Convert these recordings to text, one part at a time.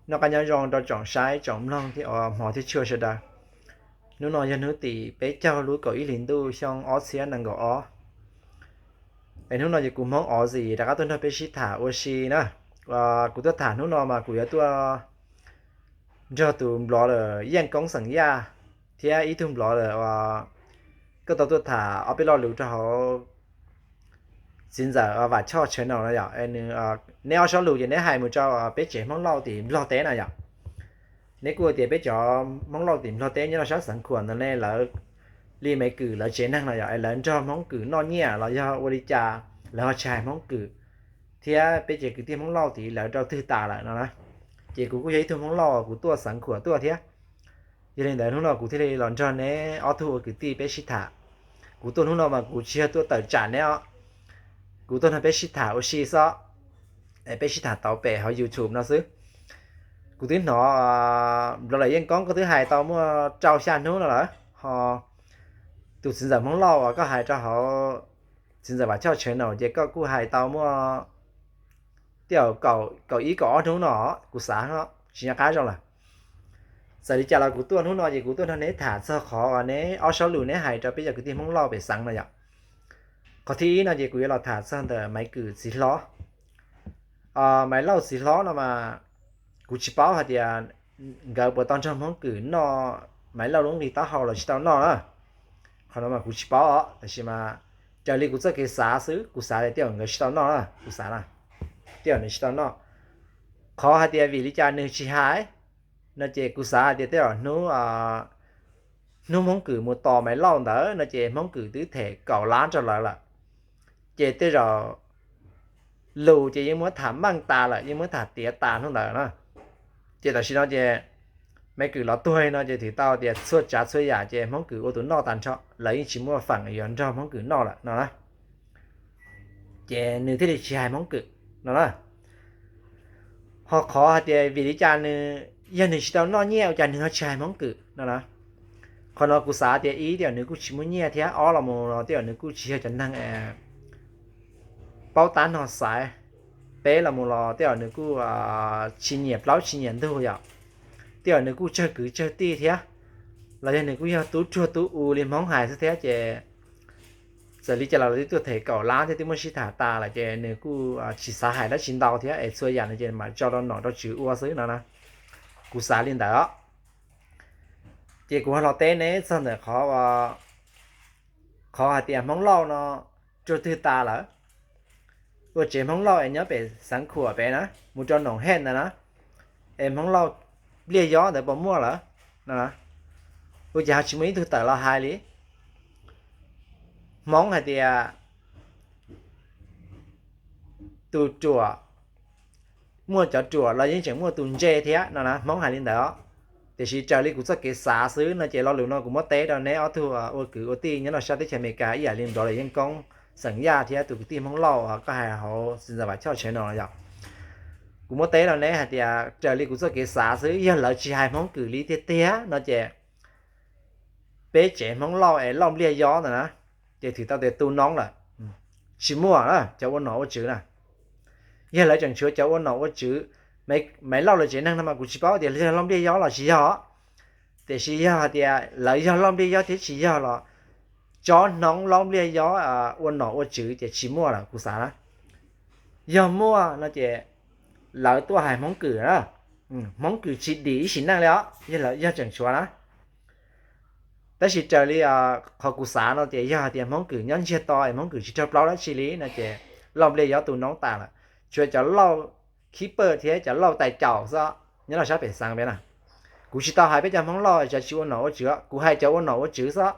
Noj qab nyob zoo rau tsoom saib tsoom mloog thiab hmov thiab tshua sawv daws. Hnub no yog hnub tim peb caug lub kaum ib hlis ntuj xyoo ob txhiab nees nkaum ob. Es hnub no ces kuv Hmoob Ozzy rov qab tuaj nrog peb sib tham ua si na. Kuv tuaj tham hnub no mas kuv yuav tuaj nrog tus blogger Yeej Koob xeem Yaj thiab ib tug blogger uas koj tau tuaj tham ob peb lo lus rau hauv txiv ntxawm Vam Choj channel no yom. Neb ob sab lus ces neb hais mus rau peb tsev Hmoob Lauj tim Nplog teb na yom. Neb kuj tias peb cov Hmoob Lauj tim Nplog teb nyob rau sab Xeev Khuam ntawd ne, lawv li Maiv Kwm lawv tsev neeg no yom, es lawv nrog Hmoob Kwm noj nyiaj los yog ua li cas lawv ho tsis hais Hmoob Kwm, thiab peb cov kwv tij Hmoob Lauj tid lawv rau twg tas lawm no na. Ces kuv kuj yog ib tug Hmoob Lauj kuv tuaj Xeev Khuam tuaj thiab. Yog li ntawd hnub no kuv thiaj li los nrog neb ob tug ua kwv tij peb sib tham. Kuv tuaj hnub no mas kuv tsis yog tuaj tawm tsam neb os, kuv tuaj nrog peb sib tham ua si xwb, peb sib tham tau pem hauv YouTube no xwb. Kuv twb hnov blogger Yeej Koob koj twb hais tau muaj rau xya hnub no lawm ho. Tus txiv ntxawm Hmoob Lauj uas koj hais rau hauv txiv ntxawm Vam Choj channel ces koj kuj hais tau muaj tej zaum kaum ib kaum ob hnub no, kuv xav tsis nco qab zoo lawm. Txawm li cas los kuv tuaj hnub no ces kuv tuaj nrog neb tham txog qhov uas neb ob sab lus neb hais rau peb cov kwv tij Hmoob Lauj pem xeev no yom. Qhov thib ib no ces kuv yuav los tham txog ntawm Maiv Kwm txiv hlob. Maiv Lauj txiv hlob no mas kuv tsis paub hais tias nkawd puas tau nrog Hmoob Kwm noj Maiv Lauj lub nqi taub hau los tsis tau noj na. Qhov no mas kuv tsis paub os, tab sis mas raws li kuv txoj kev xav xwb, kuv xav tias tej zaum nkawd tsis tau noj na, kuv xav na, tej zaum nws tsis tau noj. Qhov hais tias vim li cas nws tsis hais no ces kuv xav hais tias tej zaum hnub hnub Hmoob Kwm mus tos Maiv Lauj ntawd no ces Hmoob Kwm twb them kaum lab rau lawv lawm. Ces tej zaum lus ces yeej muab tham meej tas lawm, yeej muab tham tiav tas hnub ntawd na. Ces tam sim no ces Maiv Kwm los tuag no ces twb tau tias txhua tsav txhua yam ces Hmoob Kwm ua tus noj tag nrho, lawv yeej tsis muaj feem yuav nrog Hmoob Kwm noj lawm no na. Ces nws thiaj li tsis hais Hmoob Kwm no na. Ho qhov hais tias vim li cas nws, yog nws tsis tau noj nyiaj ua cas nws ho tsis hais Hmoob Kwm no na. Qhov no kuv xav tias ib, tej zaum nws kuj tsis muaj nyiaj thiab, ob los mus los tej zaum nws kuj tsis yog cov neeg paub tab nog xaiv, peb los mus los tej zaum nws kuj tsis nyiam plaub tsis nyiam ntug yom. Tej zaum nws kuj tsawg kwv tsawg tij thiab, los yog nws kuj yog tub ruag tub u li Hmoob hais xwb thiab ces txawm li cas los twb tuaj them kaum lab thiab twb muab sib tham tas lawm ces nws kuj tsis xav hais dab tsi ntau thiab es txhua yam no ces mam tso rau nom rau tswv ua xwb no na. Kuv xav li ntawd os. Ces kuv ho los teb neb txog ntawm qhov, qhov hais tias Hmoob Lauj no rau twg tas lawm. Ua tsev Hmoob Lauj es nyob pem Xeev Khuam pem na, mus rau Noom Hej ntawd na, es Hmoob Lauj Npliaj Yob ntawd puas muaj lawm no? Ua cas ho tsis muaj ib tug tawm los hais li? Hmoob hais tias tus ruam, muaj cov ruam los yeej tseem muaj tus ntse thiab no na, Hmoob hais li ntawd os. Tiam sis raws li kuv txoj kev xav xwb no ces lo lus no kuv muab teb rau neb ob tug ua kwv ua tij nyob rau sab teb chaws Amelikas ib yam li nrov lawm Yeej Koob xeem Yaj thiab tus kwv tij Hmoob Lauj uas koj hais hauv txiv ntxawm Vam Choj channel no yom. Kuv muab teb rau neb hais tias raws li kuv txoj kev xav xwb, yog lawv tsis hais Hmoob Kwm li tiag tiag no ces peb tsev Hmoob Lauj es Lauj Npliaj Yob ntawd na, ces twb tau tias tu noob lawm. Tsis muaj na cov ua nom ua tswv na. Yog lawv tseem tshuav cov ua nom ua tswv, Maiv Lauj lawv tsev neeg no mas kuv tsis paub tias yog Lauj Npliaj Yob los tsis yog. Tiam sis yog hais tias lawv yog Lauj Npliaj Yob thiab tsis yog los tsob noob Lauj Npliaj Yob ua nom ua tswv ces tsis muaj lawm kuv xav na. Yog muaj no ces lawv tuaj hais Hmoob Kwm na. Hmoob Kwm tsis dim ib sim neej li os, yog lawv yog tseem tshuav na. Tab sis raws li qhov kuv xav no ces yog hais tias Hmoob Kwm nyob ntsiag to es Hmoob Kwm tsis raug plaub dab tsi li no ces Lauj Npliaj Yob tu noob tas lawm. Tshuav cov Lauj Khib Pawj thiab cov Lauj Tais Caum xwb nyob rau sab pem xeev peb na. Kuv tsis tau hais peb cov Hmoob Lauj cov tsis ua nom ua tswv, kuv hais cov ua nom ua tswv xwb,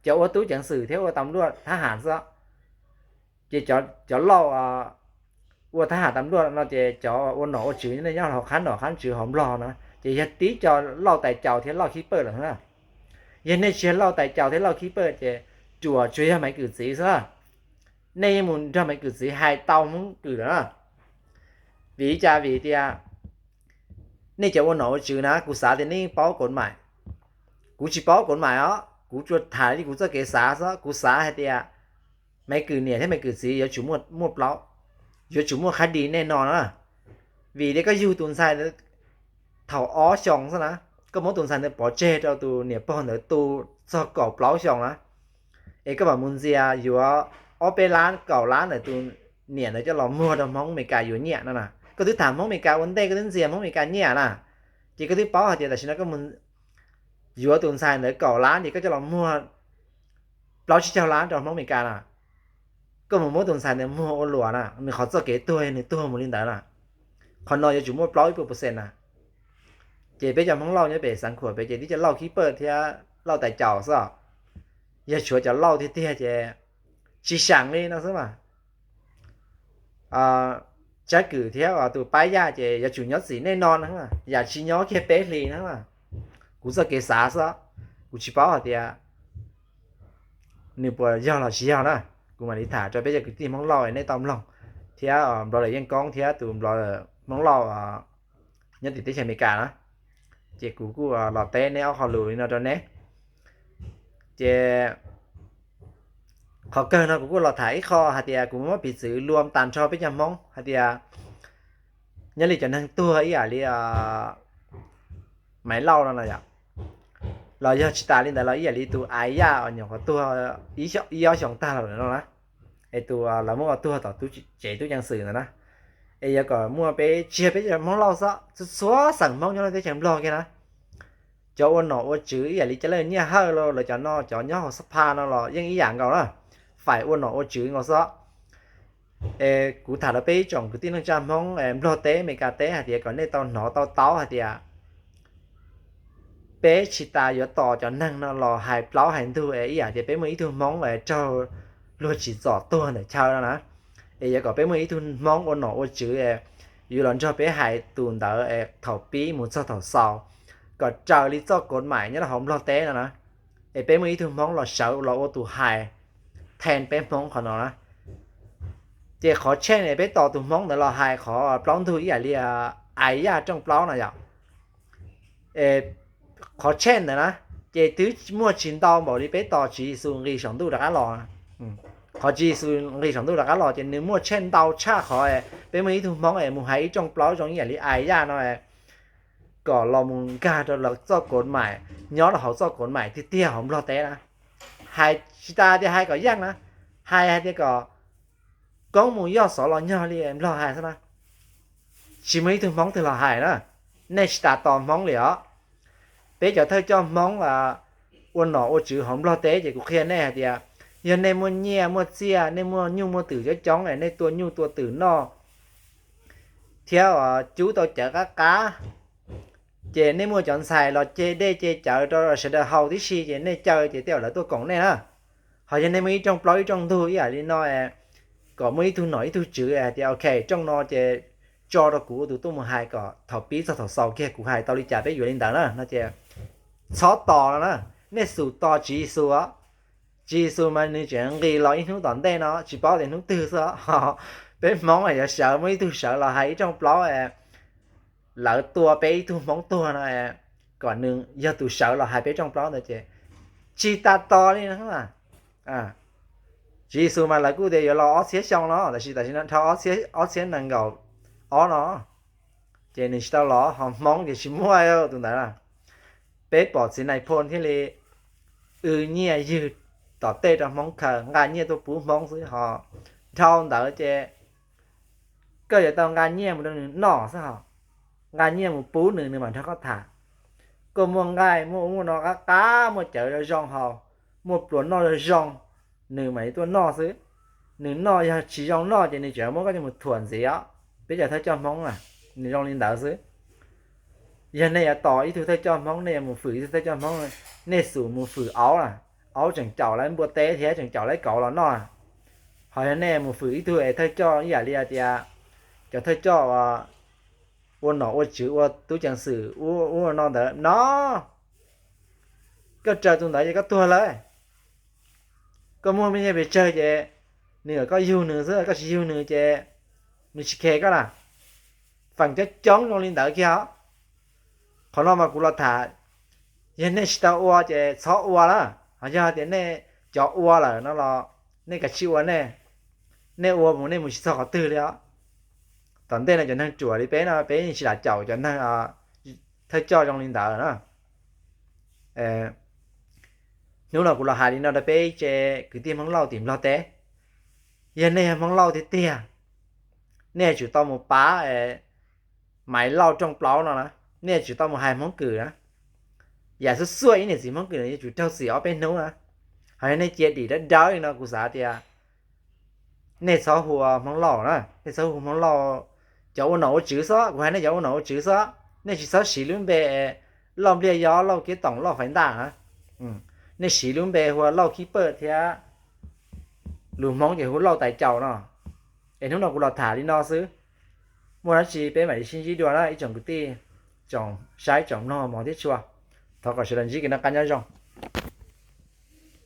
cov ua tub ceev xwm thiab ua tam luaj thab ham xwb. Ces cov Lauj ua thab ham tam luaj no ces cov ua nom ua tswv nyob hauv qhab nom qhab tswv hauv Nplog na, ces yog tib co Lauj Tais Caum thiab Lauj Khib Pawj lawm na. Yog nej tsis yog Lauj Tais Caum thiab Lauj Khib Pawj ces ruam tsuas yog Maiv Kwm txiv xwb. Nej yeej mus nrog Maiv Kwm txiv hais tau Hmoob Kwm lawm na. Vim li cas? Vim tias nej cov ua nom ua tswv na, kuv xav tias nej yeej paub kov maim. Kuv tsis paub kov maim os, kuv tsuas tham li kuv txoj kev xav xwb. Kuv xav hais tias Maiv Kwm niam thiab Maiv Kwm txiv yuav tsum muaj plaub, yuav tsum muaj qhab dis nej no na. Vim tias koj yug tus ntxhais, thaum ob xyoos xwb na, koj muab tus ntxhais ntawd pov tseg rau tus niam pog ntawd tu txog kaum plaub xyoos na, es koj mam mus ntxias yuav ob peb lab kaum lab ntawm tus niam ntawd coj los muag rau Hmoob Amelikas yuav nyiaj no na. Koj twb tham Hmoob Amelikas ua ntej, koj twb ntxias Hmoob Amelikas nyiaj na, ces koj twb paub hais tias tam sim no koj mus yuav tus ntxhais ntawd kaum lab ces koj coj los muag plaub tsib caug lab rau Hmoob Amelikas na. Koj mus muab tus ntxhais ntawd muag ua luam na, nws qhov txoj kev tuag nws tuag mus li ntawd na. Qhov no yuav tsum muaj plaub ib puas percent na. Ces peb cov Hmoob Lauj nyob pem Xav Khuam pem ces tib cov Lauj khib pawj thiab Lauj tais caus xwb. Yog tshuav cov Lauj tiag tiag ces tsis seem li no xwb mas. Tsab Kwm thiab tus Pab Yaj ces yuav tsum nyob txim nej no na, yam tsis nyob kiag peb hlis na. Kuv txoj kev xav xwb, kuv tsis paub hais tias nws puas yog los tsis yog na. Kuv mam li tham rau peb cov kwv tij Hmoob Lauj nej tau mloog, thiab nplog lawm Yeej Koob thiab tus nplog Hmoob Lauj nyob tim teb chaws Amelikas na. Ces kuv kuj los teb neb ob qho lus li no rau neb. Ces qhov kawg no kuv kuj los tham ib qho hais tias kuv muab piv txwv luam tas nrho peb cov Hmoob hais tias nyob li cov neeg tuag ib yam li Maiv Lauj no no yom, los yog tsis tas li ntawd los ib yam li tus Ais Yaj uas nyuam qhuav tuag ib ob xyoos tag los no na, es tus lawv muab ua tuag tom tsev tub ceev xwm ntawd na. Es yuav kom muaj peb tsiag peb cov Hmoob Lauj xwb, txhua txhua xeem Hmoob nyob lub teb chaws Nplog kiag na. Cov ua nom ua tswv ib yam li cov lawj Nyiaj Hawj los lawv cov no cov nyob hauv xab pha no los yeej ib yam nkaus na, faim ua nom ua tswv nkaus xwb. Es kuv tham rau peb ib tsoom kwv tij neej tsa Hmoob Nplog teb Amelikas teb hais tias kom nej tau hnov tau taub hais tias peb tsis tas yuav tos cov neeg no los hais plaub hais ntug es ib yam tias peb muaj ib tug Hmoob es raug luag tsim txom tuag ntawm chaw no na. Es yuav kom peb muaj ib tug Hmoob ua nom ua tswv es yuav los nrog peb hais tus ntawd es thaum pib mus txog thaum xaus, kom raws li txoj kov maim nyob rau hauv Nplog teb no na. Es peb muaj ib tug Hmoob los sawv los ua tus hais then peb Hmoob qhov no na. Ces qhov tsheej es peb tos tus Hmoob ntawd los hais qhov plaub ntug ib yam li Ais Yaj rooj plaub no yom. Qhov tsheej ntawd na, ces twb muaj tsis ntau npaum li peb tos Tswv Yexus nqis saum ntuj rov qab los. Qhov Tswv Yexus nqis saum ntuj rov qab los ces nws muaj tsheej ntau tshaj qhov peb muaj ib tug Hmoob es mus hais ib rooj plaub zoo ib yam li Ais Yaj no, kom los mus nkag rau lawv txoj kov maim, nyob rau hauv txoj kov maim tiag tiag hauv Nplog teb na. Hais tsis tas tias hais kom yeej na, hais hais tias kom koob mus yoj xov los nyog li Nplog hais xwb na. Tsis muaj ib tug Hmoob twg los hais na. Nej tsis tas tos Hmoob li os. Peb cov thawj coj Hmoob ua nom ua tswv hauv Nplog teb ces kuv qhia nej hais tias yog nej muaj nyiaj muaj txiaj, nej muaj nyuj muaj twm coob coob es nej tua nyuj tua twm noj thiab cub tau cawv qab qab, ces nej muaj cov ntxhais los ce dej ce cawv rau sawv daws haus tib si ces nej caw ces tej zaum lawv tuaj koom nej na. Ho yog nej muaj ib rooj plaub ib rooj ntug ib yam li no, kom muaj ib tug nom ib tug tswv hais tias ok, rooj no ces tso rau kuv ua tus tuaj mus hais kom thaum pib txog thaum xaus kiag kuv hais tau li cas peb yuav li ntawd na no ces txhob tos no na. Nej xub tos Tswv Yexus. Tswv Yexus mas nws tseem nqis los ib hnub tom ntej no tsis paub tias hnub twg xwb. Peb Hmoob yuav sawv muaj ib tug sawv los hais ib rooj plaub, lawv tua peb ib tug Hmoob tuag no, kom nws yog tus sawv los hais peb rooj plaub ntawd ces tsis tas tos li no. Tswv Yexus mas lawv kuj tias yuav los ob txhiab xyoo no, tab sis tam sim no dhau ob txhiab nees nkaum ob no ces nws tsis tau los, ho Hmoob ces tsis muaj tus ntawd na. Peb pom txiv nais phoo thiaj li w nyiaj ywg tom tej rau Hmoob khaws, nqa nyiaj tuaj pub Hmoob xwb, ho dhau ntawd ces koj yuav tau nqa nyiaj mus rau nws noj xwb, ho nqa nyiaj mus pub nws, nws mam nrog koj tham. Koj muaj nqaij muaj ub muaj no qab qab, muaj cawv zoo zoo haus, muaj pluas noj zoo zoo, nws mam li tuaj noj xwb. Nws noj yog tsis zoo noj ces nws tseem muab koj coj mus thuam ntxiv os. Peb cov thawj coj Hmoob na, nws zoo li ntawd xwb. Yog nej yuav tos ib tug thawj coj Hmoob, nej yuav mus fwm ib tug thawj coj Hmoob, nej xub mus fwm aub na, aub tseem caum lawv npua teb thiab tseem caum lawv kauv los noj. Ho yog nej mus fwm ib tug es thawj coj ib yam li hais tias cov thawj coj ua nom ua tswv ua tub ceev xwm ub ua no ntawd no, koj raws tus ntawd ces koj tuag lawm. Koj muaj me nyuam pes tsawg ces nws kom koj yug nws xwb, koj tsis yug nws ces nws tsis khe koj na. Feem coob coob zoo li ntawd kiag os. Qhov no mas kuv los tham, yog nej tsis tau ua ces txhob ua na. Ho yog tias nej cov ua lawm no los nej kav tsij ua nej, nej ua mus nej mus tsis txog qhov twg li os. Tom ntej no cov neeg ruam li peb no peb yeej tsis lam caum cov neeg thawj coj zoo li ntawd na. Hnub no kuv los hais li no rau peb tsev kwv tij Hmoob Lauj tim Nplog teb, yog nej yog Hmoob Lauj tiag tiag, nej yuav tsum tau mus pab Maiv Lauj rooj plaub no na, nej yuav tsum tau mus hais Hmoob Kws na. Yam xuaj xuaj ib niam txiv Hmoob Kws no yuav tsum raug txim ob peb hnub na. Ho yog nej cia dim dawb dawb li no kuv xav tias nej txhob hu ua Hmoob Lauj na, nej txhob hu ua Hmoob Lauj, cov ua nom ua tswv xwb, kuv hais nej cov ua nom ua tswv xwb, nej tsis txhob siv lub npe Lauj Npliaj Yob, Lauj Kiab Toom, Lauj Faiv Ntaj na. Nej siv lub npe hu ua Lauj Khib Pawj thiab lus Hmoob ces hu Lauj Tais Caus no. Es hnub no kuv los tham li no xwb, muaj dab tsi peb mam li sib ntsib dua na ib tsoom kwv tij, tsoom saib tsoom mloog hmov thiab tshua. Thov kom sawv daws ntsib kev noj qab nyob zoo.